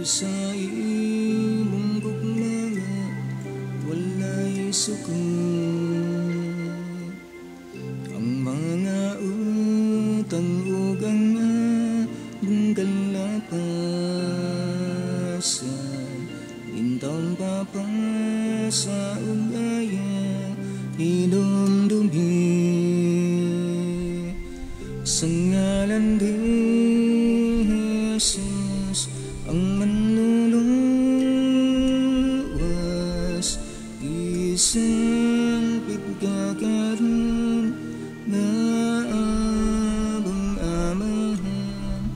Sa imong gugma nga walay sukod, ang mga utang ug ang among kalapasan, intawon papasa ug ayaw hinumdumi. Sa ngalan ni Jesus ang manluluwas, isampit ka karon nga among Amahan.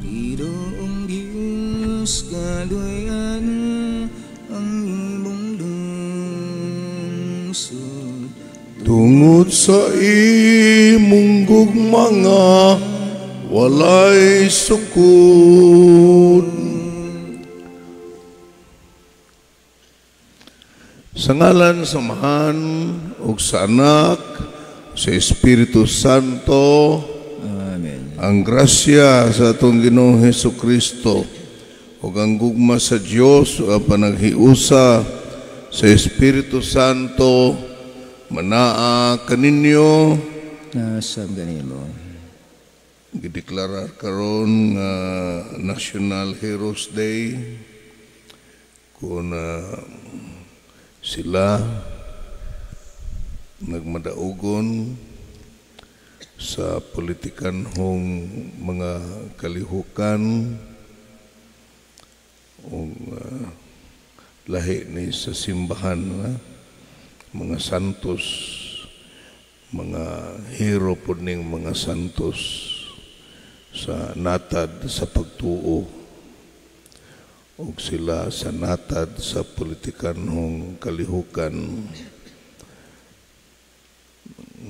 Ginoong Diyos, kaluy-an ang imong lungsod. Tungod sa imong gugma nga walay sukod. Sa ngalan sa Amahan ug sa Anak, sa Espiritu Santo. Amen. Ang grasya sa atong Ginoong Hesukristo ug ang gugma sa Dios ug ang panaghiusa sa Espiritu Santo manaa kaninyo. Nasab kanimo. Gideklarar karon nga National Heroes Day kun sila nagmadaugon sa politikanhong mga kalihukan ug lahi ni sa simbahan, mga santos, mga hero pod ning mga santos sa natad sa pagtuo ug sila sa natad sa politikanhong kalihukan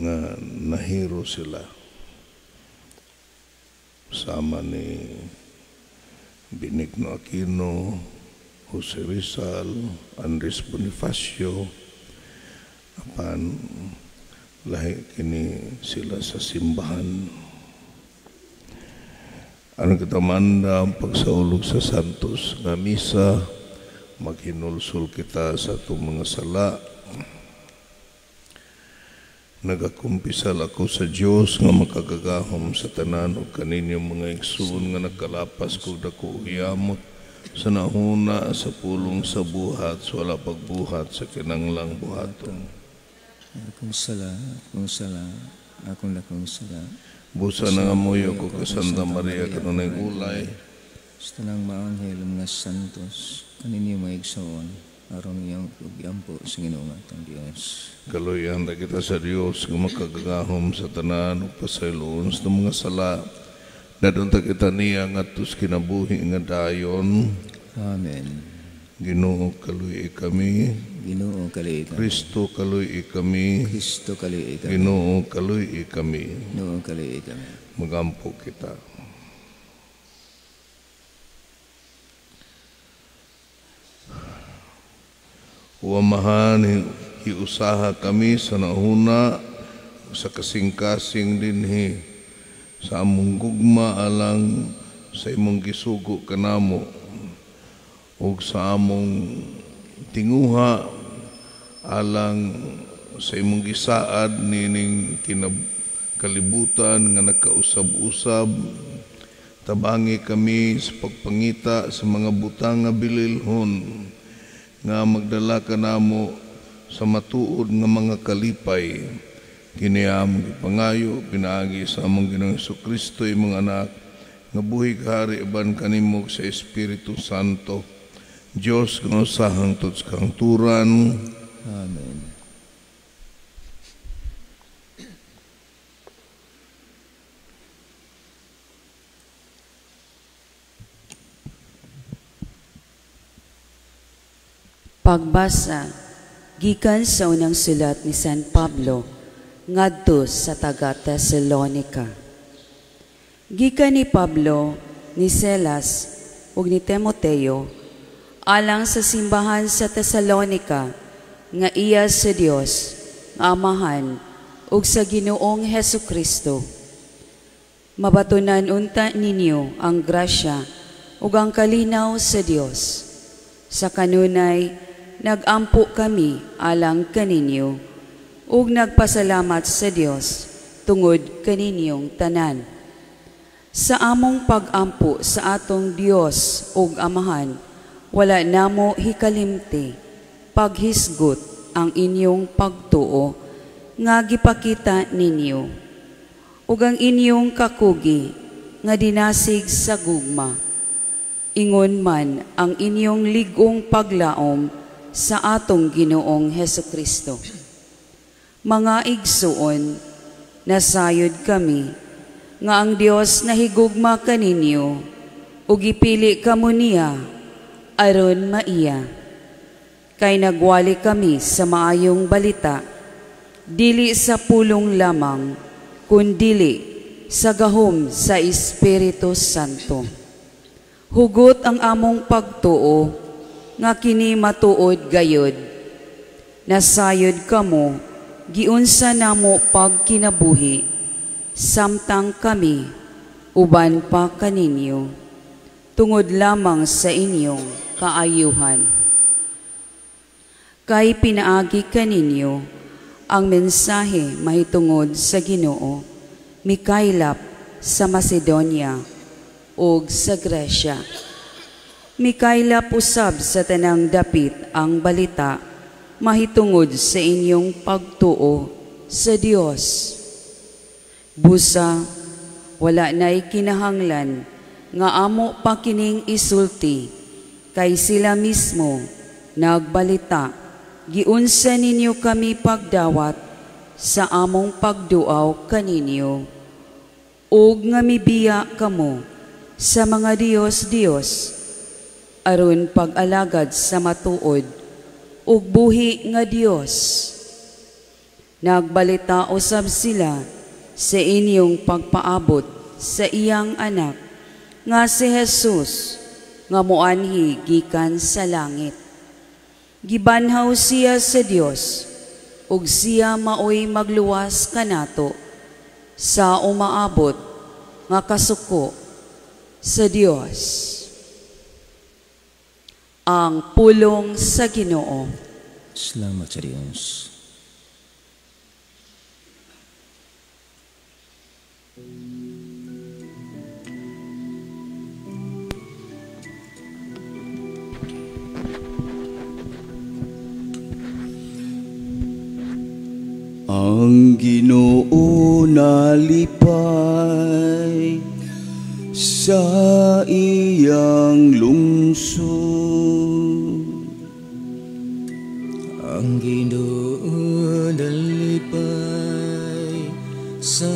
nga nahiro sila sama ni Benigno Aquino, Jose Rizal, Andres Bonifacio, apan lahi kini sila sa simbahan. Ano kita manda ang pagsaulog sa santos nga misa, maghinulsol kita sa atong mga sala. Nagakumpisal ako sa Dios nga makagagahom sa tanan ug kaninyong mga igsoon nga nakalapas kog dako hiyamot sa nahuna sa pulong sa buhat sa wala pagbuhat sa kinanglang buhaton. Akong sala, akong sala, akong dakong sala. Busa nangamuyo ko kay Santa Maria kanunay ulay. Sa tanang maanghel mga santos kaninyo mga igsoon aron iyang ugyampo sa Ginoo atong Dios. Kaluyan ta kita sa Dios nga makagagahom sa tanan ug pasayloon sa mga sala. Dadon ta kita niya ngadto sa kinabuhi nga dayon. Amen. Ginoo kaluy kami. Ginoo kaluy kami. Kristo kaluy kami. Kristo kaluy kami. Ginoo kaluy kami. Ginoo kaluy kami. Magampo kita. Uwamahan, hiusaha kami sa nahuna sa kasing-kasing dinhi sa among gugma alang sa imong gisugo kanamo ug sa among tinguha alang sa imong gisaad nining kalibutan nga nagkausab-usab. Tabangi kami sa pagpangita sa mga butang nga bililhon nga magdala kanamo sa matuod nga mga kalipay. Kini among gipangayo pinaagi sa among Ginoong Hesukristo imong anak nga buhi hari uban kanimo sa Espiritu Santo. Dios nga usahang hangtod sa kahangturan. Amen. Pagbasa gikan sa unang sulat ni San Pablo ngadto sa taga Tesalonica. Gikan ni Pablo, ni Silas ug ni Timoteo alang sa simbahan sa Tesalonica nga iya sa Dios nga Amahan ug sa Ginoong Hesukristo. Mabatunan unta ninyo ang grasya ug ang kalinaw sa Dios. Sa kanunay nagampo kami alang kaninyo ug nagpasalamat sa Dios tungod kaninyong tanan. Sa among pagampo sa atong Dios ug Amahan, wala namo hikalimti paghisgot ang inyong pagtuo nga gipakita ninyo ug ang inyong kakugi nga dinasig sa gugma. Ingon man ang inyong lig-ong paglaom sa atong Ginoong Hesukristo. Mga igsuon, nasayod kami nga ang Dios nahigugma kaninyo ug gipili kamo niya aron maiya. Kay nagwali kami sa maayong balita, dili sa pulong lamang, kundili sa gahom sa Espiritu Santo. Hugot ang among pagtuo nga kini matuod gayod. Nasayod kamo, giunsa namo pagkinabuhi, samtang kami uban pa kaninyo, tungod lamang sa inyong kaayuhan. Kay pinaagi kaninyo ang mensahe mahitungod sa Ginoo, mikaylap sa Macedonia ug sa Gresya. Mikaylap usab sa tanang dapit ang balita mahitungod sa inyong pagtuo sa Dios. Busa, wala na'y kinahanglan nga amo pa kining isulti, kay sila mismo nagbalita, giunsa ninyo kami pagdawat sa among pagduaw kaninyo, ug nga mibiya kamo sa mga Dios-Dios, aron pag-alagad sa matuod ug buhi nga Dios. Nagbalita usab sila sa inyong pagpaabot sa iyang anak nga si Jesus nga moanhi gikan sa langit. Gibanhaw siya sa Dios ug siya maoy magluwas kanato sa umaabot nga kasuko sa Dios. Ang pulong sa Ginoo. Salamat sa Dios. Ang Ginoo nalipay sa iyang lungsod. Ang Ginoo nalipay sa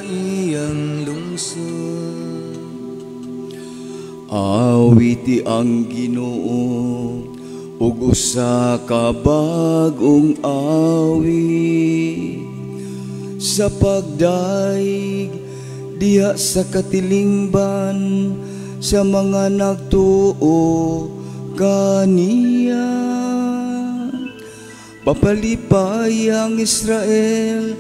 iyang lungsod. Awiti ang Ginoo ug usa ka bag-ong awit sa pagdaig diha sa katilingban sa mga nagtuo kaniya. Papalipay ang Israel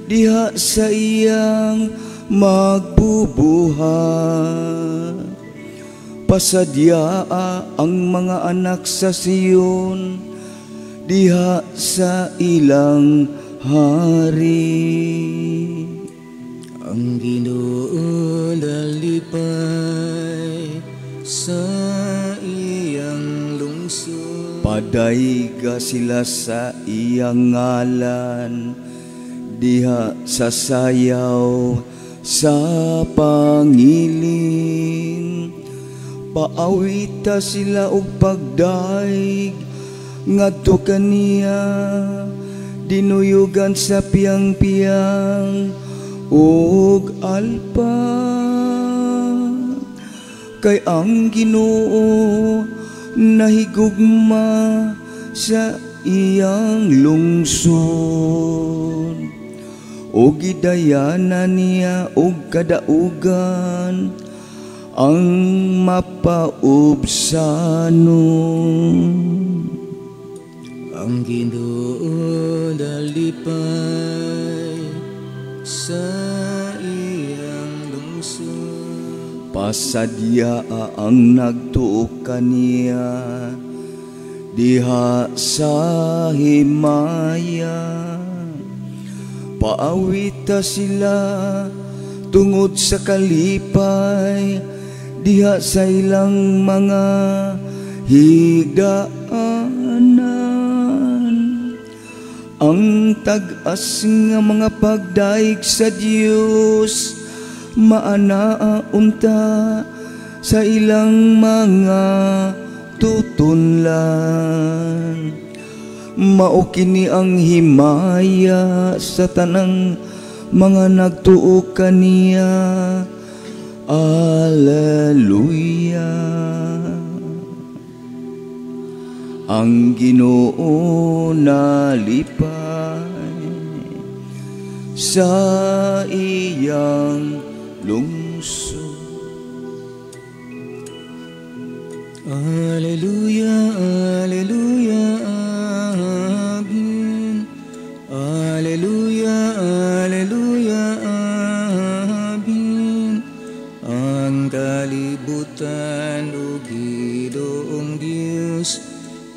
diha sa iyang magbubuhat. Pasadyaa ang mga anak sa Sion diha sa ilang hari. Ang Ginoo nalipay sa iyang lungsod. Padayga sila sa iyang ngalan diha sa sayaw sa pangilin. Paawita sila og pagdaig ngadto kaniya, dinuyugan sa piyang-piyang ug alpa. Kay ang Ginoo nahigugma sa iyang lungsod, ug gidayana niya og kadaugan ang mapaubsanon. Ang Ginoo nalipay sa iyang lungsod. Pasadya ang nagtuo kaniya diha sa himaya. Paawita sila tungod sa kalipay diha sa ilang mga higdaanan. Ang tag-as nga mga pagdaig sa Dios maanaa unta sa ilang mga tutunlan. Mao kini ang himaya sa tanang mga nagtuo kaniya. Alleluia. Ang Ginoo nalipay sa iyang lungsod. Alleluia, alleluia, amen. Alleluia, alleluia, amen. Ang kalibutan ug Ginoong Dios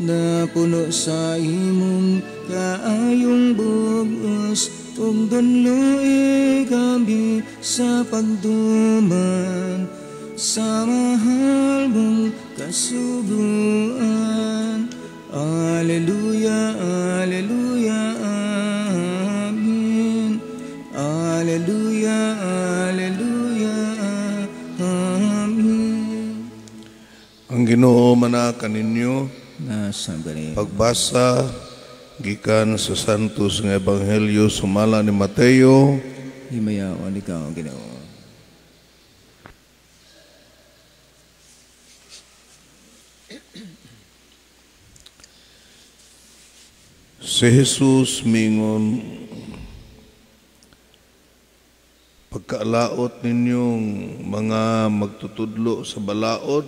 napuno sa imong kaayong bug-os, ug dunloi kami sa pagduman sa mahal mong kasuguan. Alleluia, alleluia, amen. Alleluia, alleluia, amen. Ang Ginoo mana kaninyo. Nasa gani. Pagbasa gikan sa Santos nga Ebanghelyo sumala ni Mateo. Himayaon ikaw, Ginoo. Si Jesus mingon, pagkaalaot ninyong mga magtutudlo sa balaod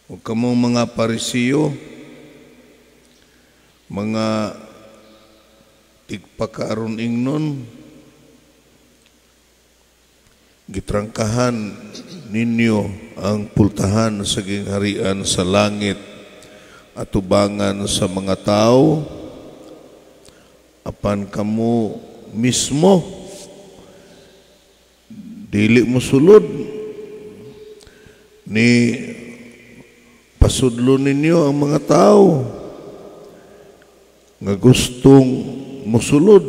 o kamong mga Parisiyo, mga tigpakaaron ingnon, gitrangkahan ninyo ang pultahan sa gingharian sa langit atubangan sa mga tao, apan kamo mismo dili mo sulod ni pasudlo ninyo ang mga tao nga gustong musulod.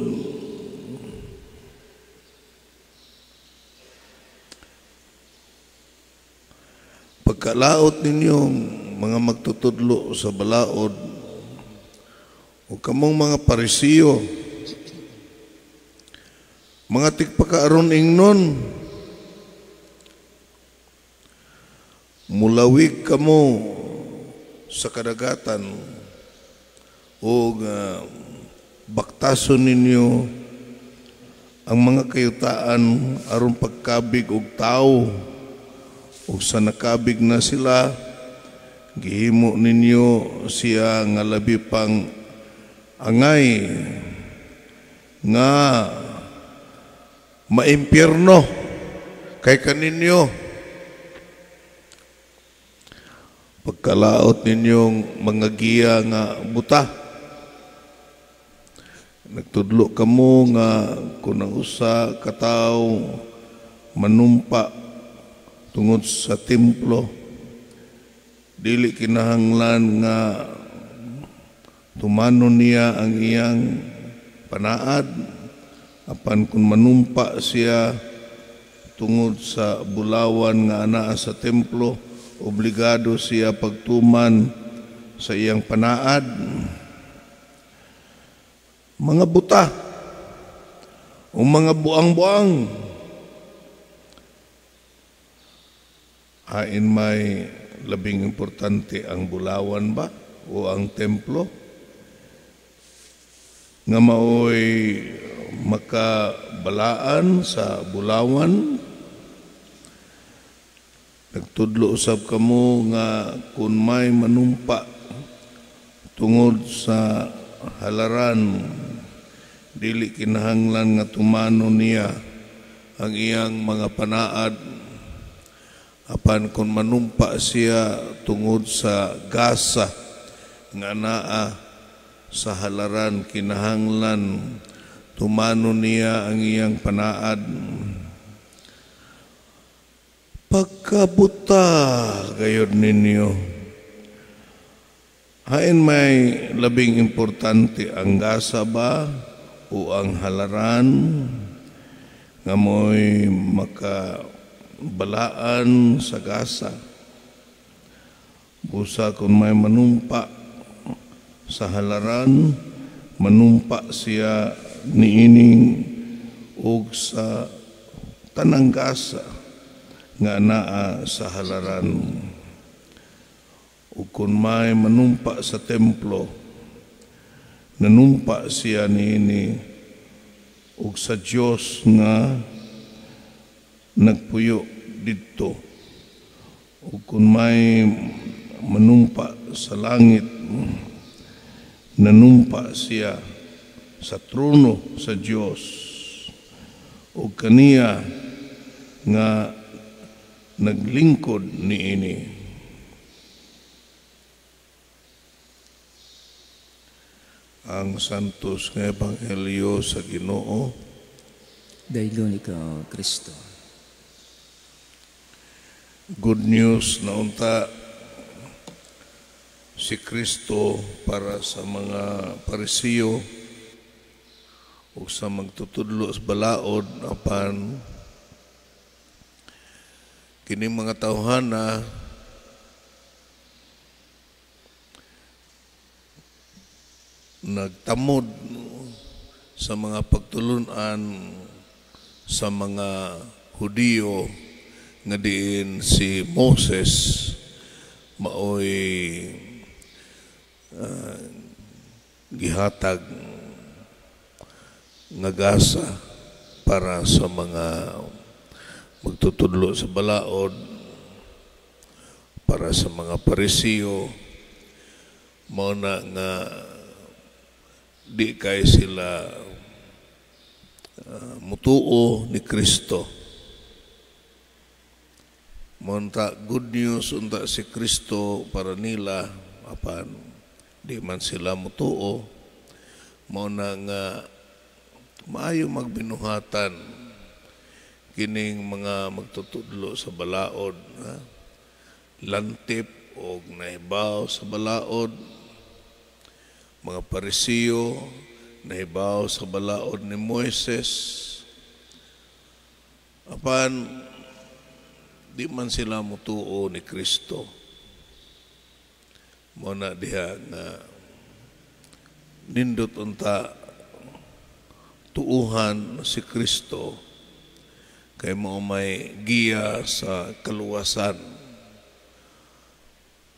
Pagkalaot ninyong mga magtutudlo sa balaod o kamong mga Parisiyo, mga tigpakaaron ingnon, mulawig kamo sa kadagatan o baktason ninyo ang mga kayutaan aron pagkabig og tao, ug sa nakabig na sila gihimo ninyo siya nga labi pang angay nga maimpyerno kay kaninyo. Pagkalaot ninyong mga giya nga buta, nagtudlo kamo nga kung ang usa ka tawo manumpa tungod sa templo, dili kinahanglan nga tumanon niya ang iyang panaad, apan kung manumpa siya tungod sa bulawan nga anaa sa templo, obligado siya pagtuman sa iyang panaad. Mga buta o mga buang-buang, hain may labing importante ang bulawan ba o ang templo nga maoy makabalaan sa bulawan? Nagtudlo usab kamo nga kun may manumpa tungod sa halaran, dili kinahanglan nga tumano niya ang iyang mga panaad. Apan kung manumpa siya tungod sa gasa nga naa sa halaran, kinahanglan tumano niya ang iyang panaad. Pagkabuta gayod ninyo. Hain may labing importante, ang gasa ba o ang halaran nga mo'y makabalaan sa gasa? Busa kung may manumpa sa halaran, manumpa siya niining og sa tanang gasa nga naa sa halaran. Ug kung may manumpa sa templo, nanumpa siya niini ug sa Dios nga nagpuyo didto. Ug kung may manumpa sa langit, nanumpa siya sa trono sa Dios ug kaniya nga naglingkod niini. Ang santos nga ebanghelyo sa Ginoo. Daylon ikaw, Kristo. Good news na unta si Kristo para sa mga Parisiyo o sa magtutudlo sa balaod, apan kini mga tawhana nagtamod sa mga pagtulunan sa mga Hudiyo nga diin si Moses maoy gihatag nga gasa para sa mga magtutudlo sa balaod, para sa mga Parisiyo. Mao na nga di kay sila mutuo ni Kristo. Monta good news unta si Kristo para nila, apan di man sila mutuo. Mao na nga maayo magbinuhatan kining mga magtutudlo sa balaod, ha? Lantip og nahibaw sa balaod, mga Parisiyo nahibaw sa balaod ni Moises, apan di man sila mutuo ni Kristo. Mao na diha nga nindot unta tuuhan si Kristo kay mao may giya sa kaluwasan.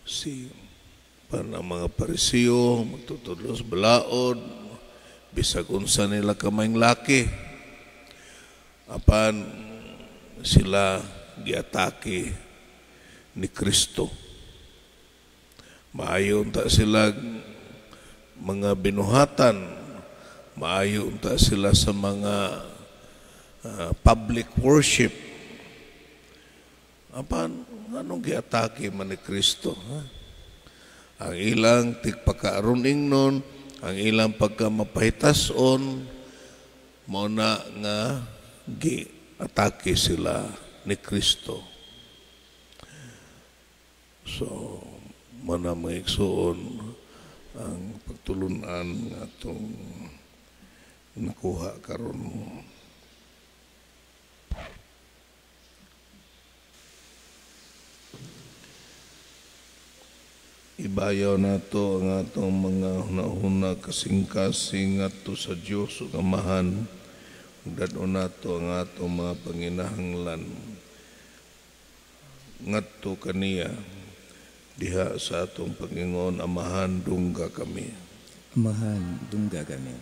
Si para mga Parisiyo magtutudlo sa balaod, bisag unsa nila kamayng laki, apan sila giatake ni Kristo. Maayo unta sila mga binuhatan, maayo unta sila sa mga public worship, apan anong giatake man ni Kristo? Ha? Ang ilang tigpakaaroning nun, ang ilang pagkamapahitason, mao na nga giatake sila ni Kristo. So, mao na mga igsoon ang pagtulunan nga atong nakuha karon. Ibayaw nato ang atong mga hunahuna kasing-kasing ngadto sa Dios ug Amahan. Dad-on nato ang atong mga panginahanglan ngadto kaniya diha sa atong Panginoon. Amahan, dungga kami. Amahan, dungga kami.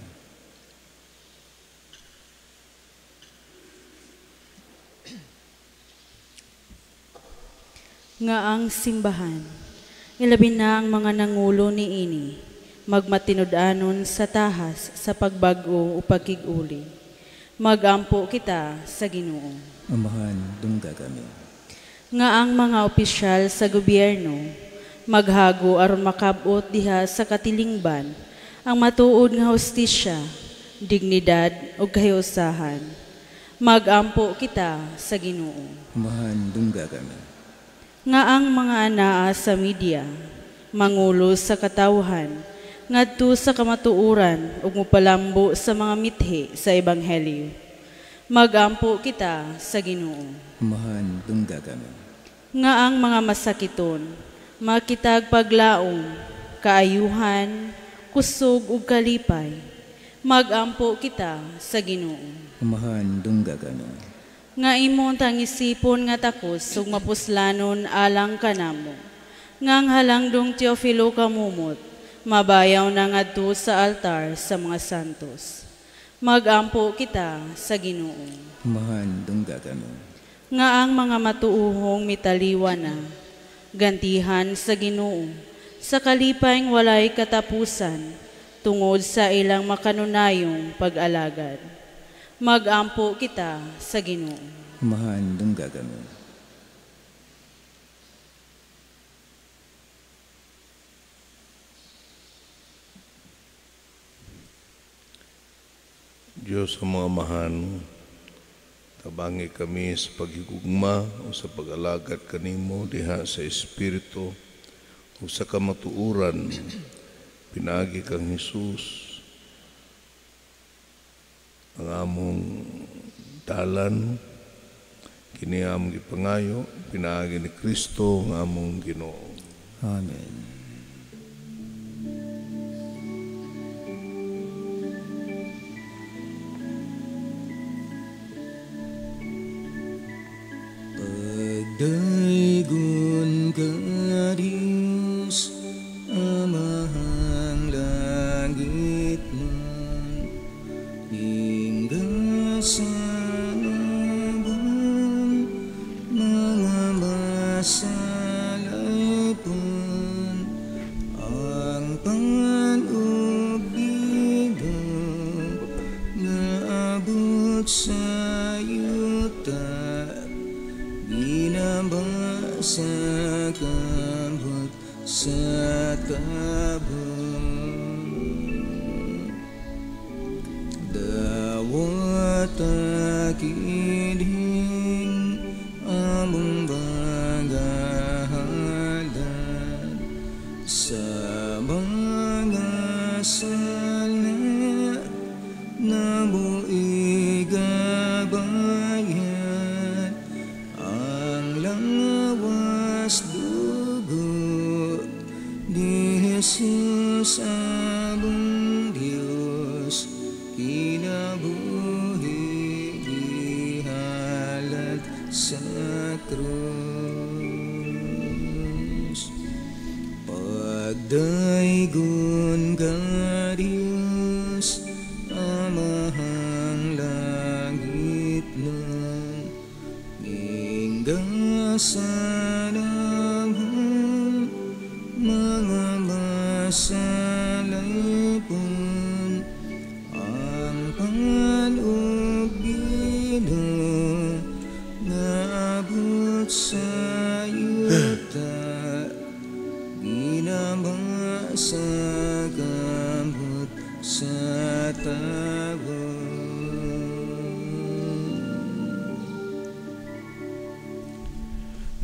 Nga ang simbahan, ilabi na ang mga nangulo niini, magmatinud-anon sa tahas sa pagbag-o o pagkig-uli. Magampo kita sa Ginoo. Amahan, dungga kami. Nga ang mga opisyal sa gobyerno maghago aron makabot diha sa katilingban ang matuod nga hustisya, dignidad ug kahiusahan. Magampo kita sa Ginoo. Amahan, dungga kami. Nga ang mga anaa sa media mangulo sa katawhan ngadto sa kamatuoran ug mopalambo sa mga mithi sa ebanghelyo. Magampo kita sa Ginoo. Amahan, dungga kami. Nga ang mga masakiton makitag paglaom, kaayuhan, kusog ug kalipay. Magampo kita sa Ginoo. Amahan, dungga kami. Nga imong tangisipon nga takos ug mapuslanon alang kanamo. Nga ang halangdong Teofilo kamumot mabayaw na ngadto sa altar sa mga santos. Magampo kita sa Ginoo. Amahan, dungga kami. Nga ang mga matuuhong mitaliwa na gantihan sa Ginoo sa kalipay walay katapusan tungod sa ilang makanunayong pag-alagad. Magampo kita sa Ginoo. Amahan, dungga kami. Diyos ang mga amahan, tabangi kami sa paghigugma o sa pag-alagad kanimo diha sa Espiritu o sa kamatuoran. Pinaagi kang Hesus ang among dalan, kini among gipangayo, pinaagi ni Kristo ang among Ginoo. Amen. Pagdaygon ka, Diyos, Amahang langit man, hingga sa labang mga masalaypon, ang panubida nga abot sa yuta, binaba sa kabot sa tabon. Dawat akining among bagahalan sa mga sala na muigabayan ang lawas dugo ni Jesus among Diyos, kinabuhi gihalad sa krus. Pagdaygon ka, Diyos, Amahang langit nun, hingga sa daghang mga masalaypon, ang panubino nga abot sa yuta, ginama sa kamot sa tabon.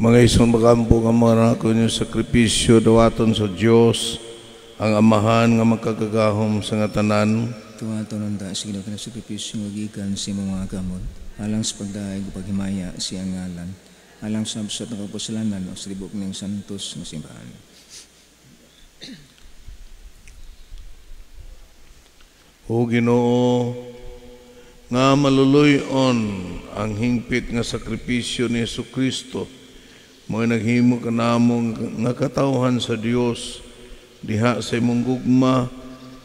Mga isang magampo nga mga nako inyo sakripisyo dawaton sa Dios ang Amahan nga makagagahom sa nga tanan. Tuwaton unta sa Ginoo kanang sakripisyo nga gikan sa imong mga kamot, alang sa pagdayeg ug paghimaya sa iyang ngalan, alang sa absat nga kapasalanan o sa tibok ning santos nga simbahan. O Ginoo, nga maluluy-on ang hingpit nga sakripisyo ni Hesukristo, mo'y naghimo kanamo nga katawhan sa Dios diha sa imong gugma,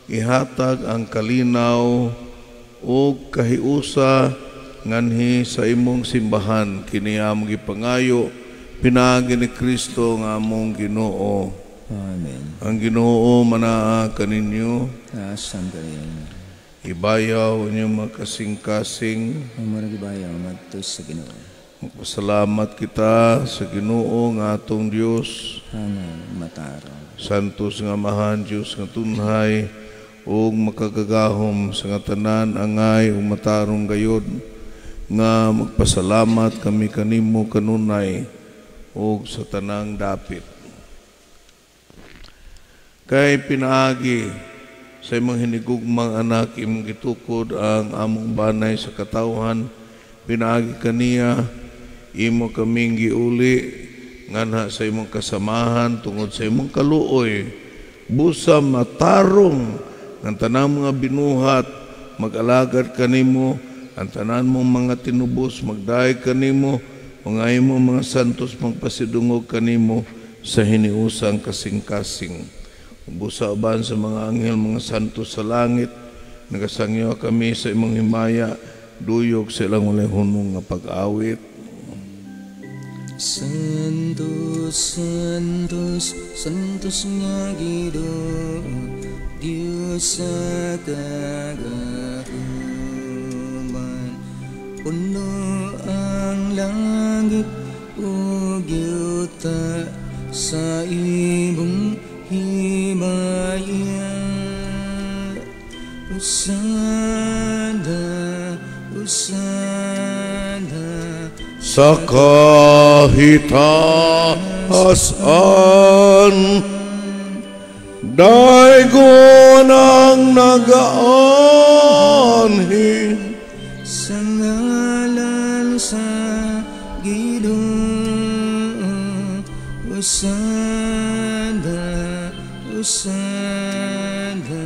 ihatag ang kalinaw ug kahiusa nganhi sa imong simbahan. Kini among gipangayo pinaagi ni Kristo nga among Ginoo. Amen. Ang Ginoo manaa kaninyo. Asan kaninyo. Ibayaw inyong mga kasing-kasing. Ang murag ibayaw ngadto sa Ginoo. Magpasalamat kita sa Ginoo nga atong Dios. Hangal matarong. Santos nga Amahan, Dios nga tunhay ug makagagahom sa nga tanan angay ug matarong gayod nga magpasalamat kami kanimo kanunay ug sa tanang dapit. Kay pinaagi sa imong hinigugmang anak imong gitukod ang among banay sa katawhan, pinaagi kaniya imo kaming giuli nganha sa imong kasamahan tungod sa imong kaluoy, busa matarong ang tanang mga binuhat mag-alagad kanimo, ang tanan mong mga tinubos magdayeg kanimo, mga imong mga santos magpasidungog kanimo sa hiniusang kasing-kasing. Busa uban sa mga anghel, mga santos sa langit, nagasangyo kami sa imong himaya, duyog sa ilang walay hunong nga pag-awit. Santos, Santos, Santos nga Ginoo, Dios sa kagahuman. Puno ang langit ug yuta sa imong himaya. Hosana, Hosana sa kahitaas-an, daygon ang nagaanhi sa ngalan sa Ginoo. Hosana, Hosana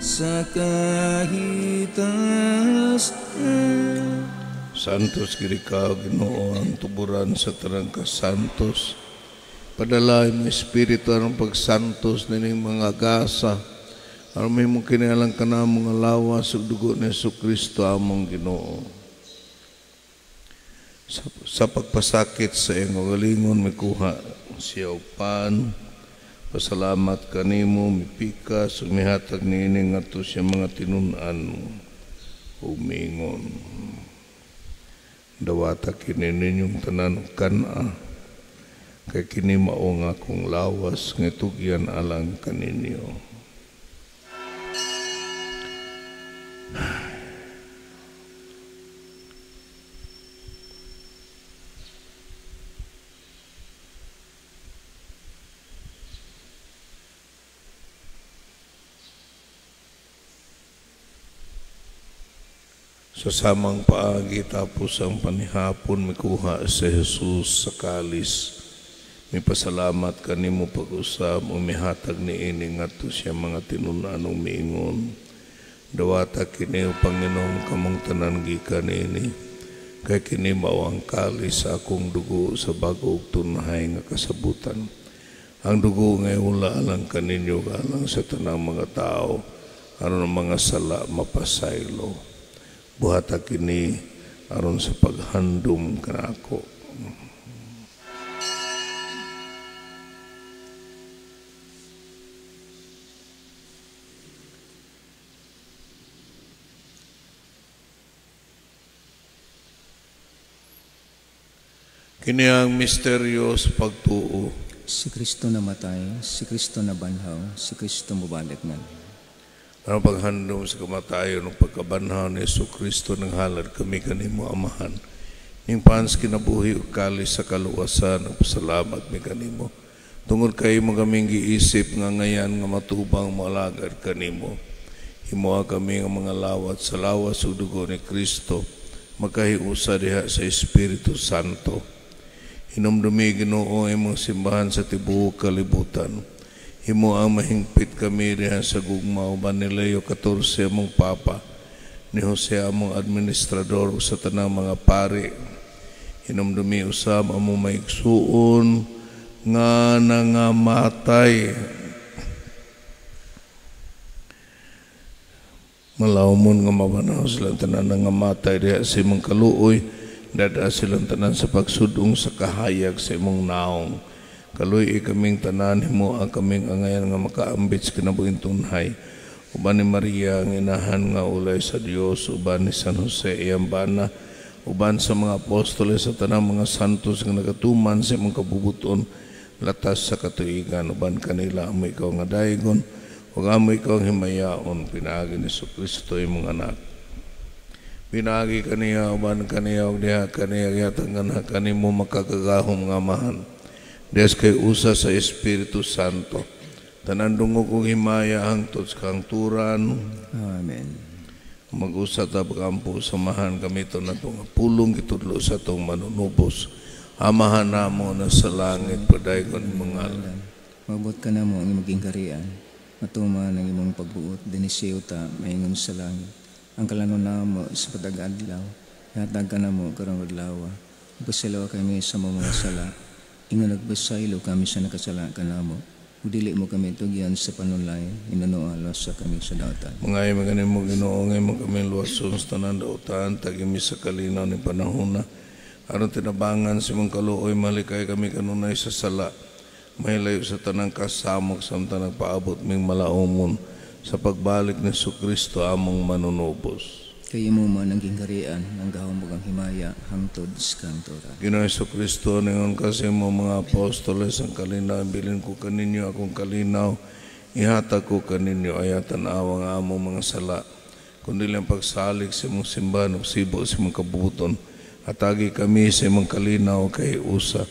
sa kahitaas-an. Santos gid ikaw, Ginoo, ang tuburan sa tanang kasantos. Padala imong espiritu aron pagsantos nining mga gasa, aron mahimong kinialang kanamo nga lawas ug dugo ni Hesukristo among Ginoo. Sa pagpasakit sa iyang kaugalingon mikuha siya og pan, pasalamat kanimo, mipikas ug mihatag niini ngadto sa mga tinun-an ug miingon: Dawata kini ninyong tanan og kan-a, kay kini mao nga akong lawas nga tugyan alang kaninyo. Sa samang paagi tapos ang panihapon mikuha si Jesus sa kalis. Mipasalamat kanimo pag-usab o mihatag niini ngadto siya mga tinun-an ug miingon: Dawata kini o Panginoon kamong tanan gikan niini, kay kini mao ang kalis sa akong dugo sa bag-o ug tunhay nga kasabutan. Ang dugo nga wala alang kaninyo alang sa tanang mga tao aron ang mga sala mapasaylo. Buhata kini aron sa paghandom kanako. Kini ang misteryo sa pagtuo. Si Kristo namatay, si Kristo nabanhaw, si Kristo mobalik na. Ang paghandom sa kamatayon ng pagkabanhaw ni Jesucristo ng halad kami kanimo Amahan. Ning pans kinabuhi ug kalis sa kaluwasan, nagpasalamat mi kanimo. Tungod kay imo kaming giisip nga ngayan nga matubang moalagad kanimo. Himoa kami nga mga lawat sa lawas ug dugo ni Kristo, makahiusa diha sa Espiritu Santo. Hinumdumi Ginoo imong simbahan sa tibuok kalibutan. Himo ang mahingpit kami diha sa gugma uban ni Leo XIV among Papa, ni Jose among administrador sa tanang mga pari. Hinumdumi usab among maigsuon nga nangamatay. Malawmon nga mabanaw silang tanan nangamatay diha sa imong kaluoy, dada silang tanan sa pagsudong sa kahayag sa imong naong. Kaluoy kaming tanan, himo ang kaming angayan nga makaambit sa kinabuhing tunhay. Uban ni Maria ang inahan nga ulay sa Dios, uban ni San Jose iyang bana, uban sa mga apostoles sa tanang mga santos nga nagatuman sa imong kabubuton latas sa katuigan, uban kanila amo ikaw nga daygon ug amo ikaw ang himayaon pinaagi ni Kristo imong anak. Pinaagi kaniya uban kaniya ug diha kaniya gihatag nganha kanimo makagagahom nga Amahan. Dias kay usa sa Espiritu Santo. Tanan dungog og himaya hangtod sa kahangturan. Amen. Mag-usa ta pag-ampo samahan kami ito na itong pulong gitudlo sa itong manunubos. Amahan namo na sa langit, padaygon imong ngalan. Maabot ka namo ang imong gingharian, matuman ang imong pagbuot dinhi sa yuta maingon sa langit. Ang kalanon namo sa patag-adlaw, ihatag ka namo karong adlaw. Pasayloa kami sa mga sala, ingon nagpasaylo kami sa nakasala kanamo. Ug dili mo kami tugyan sa panulay, hinunoa luwasa kami sa dautan. Mga maganin mo Ginoo, ngay mo kami luwason sa tanan dautan, tagimi sa kalinaw ni panahona. Aron tinabangan sa imong kaluoy, malikay kami kanunay sa sala. Mahilayo sa tanang kasamok samtang nagpaabot ming malaumon sa pagbalik ni Kristo among manunubos. Kay imo man ang gingharian, ang gahom ug ang himaya hangtod sa kahangturan. Ginoo Kristo, ningon kasi mo mga apostoles, ang kalinaw bilin ko kaninyo, akong kalinaw ihatag ko kaninyo, ayaw tan-awa nga among mga sala, kundi lang pagsalig sa imong simbahan ug sibo sa imong kabubuton. Hatagi kami sa imong kalinaw kay usa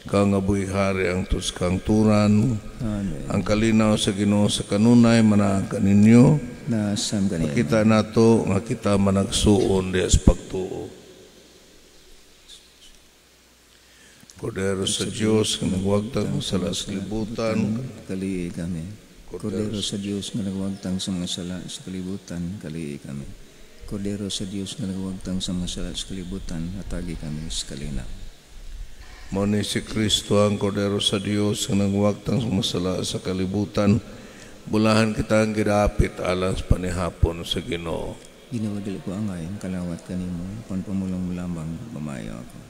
ka nga buhi hari ang sa kahangturan. Amen. Ang kalinaw sa Ginoo sa kanunay manaag kaninyo. Nasam kaniya. Makita nato nga kita managsuon diha sa pagtuo. Kordero sa Dios nga nagwagtang sa sala sa kalibutan, kalii kami. Kordero sa Dios nga nagwagtang sa mga sala sa kalibutan, kalii kami. Kordero sa Dios nga nagwagtang sa mga sala sa kalibutan, hatagi kami sa kalinaw. Mao ni si Kristo ang Kordero sa Dios nga nagwagtang sa mga sala sa kalibutan. Bulahan kita ang gidapit alang sa panihapon sa Ginoo. Ginoo, dili ko angay ang kalawat kanimo, apan pamulong mo lamang mamayo ako.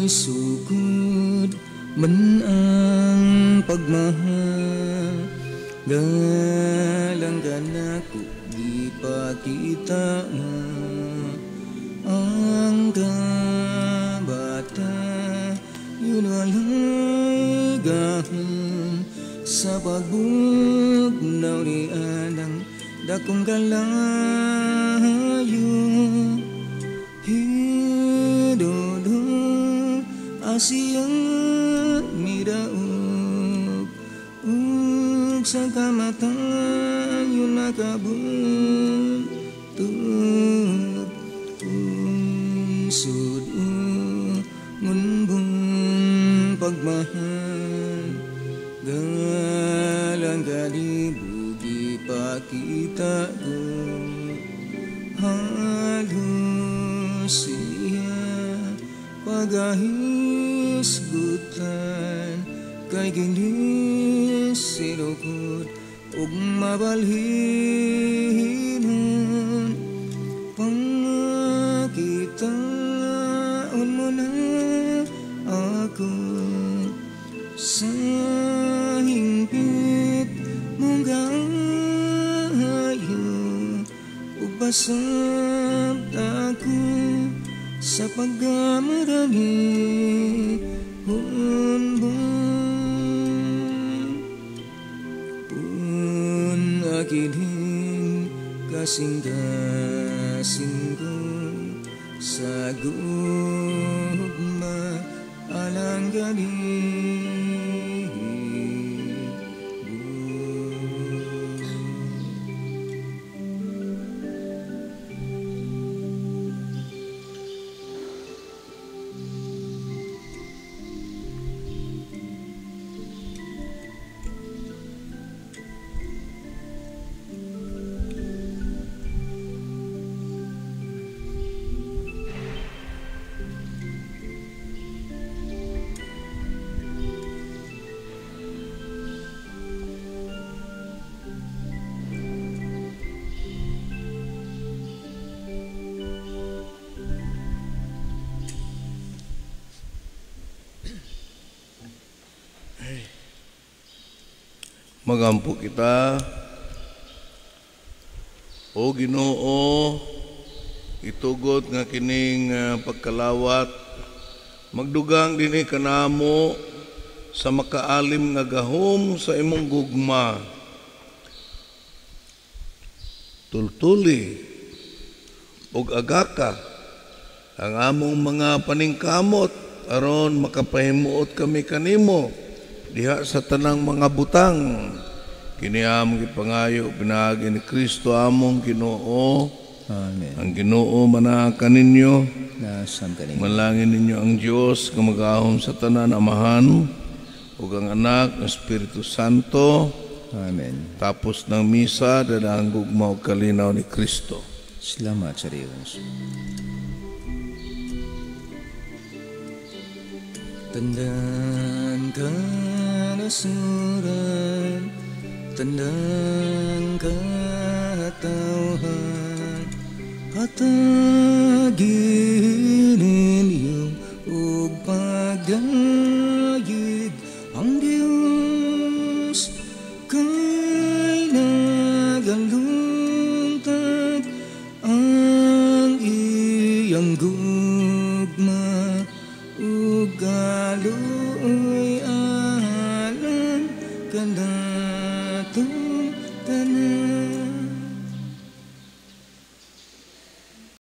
Sugod man ang pagmahal, galang kanako gipakita ang kabata yun walay gahom sa pagbugnaw ni anang dakong kalayo. Asia miraog ug sa kamatayon yun nakabuntog unsud ngunbong pagmahal galang kalibu gipakita ko halos siya pagahisgutan kay ginisilukod ug mabalhinon pangakitaon mo na ako sa hingpit mong kaayo ug pasabta ako sa pagkamarami hunbon. Pun akining kasing-kasing ko sa gugma alang kanibo. Magampo kita. O Ginoo, itugot nga kining pagkalawat magdugang dinhi kanamo sa makaalim nga gahom sa imong gugma. Tultuli ug agaka ang among mga paningkamot aron makapahimuot kami kanimo diha sa tanang mga butang. Kini among gipangayo pinaagi ni Kristo among Ginoo. Amen. Ang Ginoo manaa kaninyo. Nasam kaninyo. Manalangin ninyo ang Dios nga magahom sa tanan, Amahan ug ang Anak, ang Espiritu Santo. Amen. Tapos ng misa, dala ang gugma ug kalinaw ni Kristo. Salamat sa Dios. Tandang kanasuran, tandang katawhan, hatagin ninyo ug pagdayeg ang Dios kay nagalungtad ang iyang gugma ug kaluoy alang kanamo.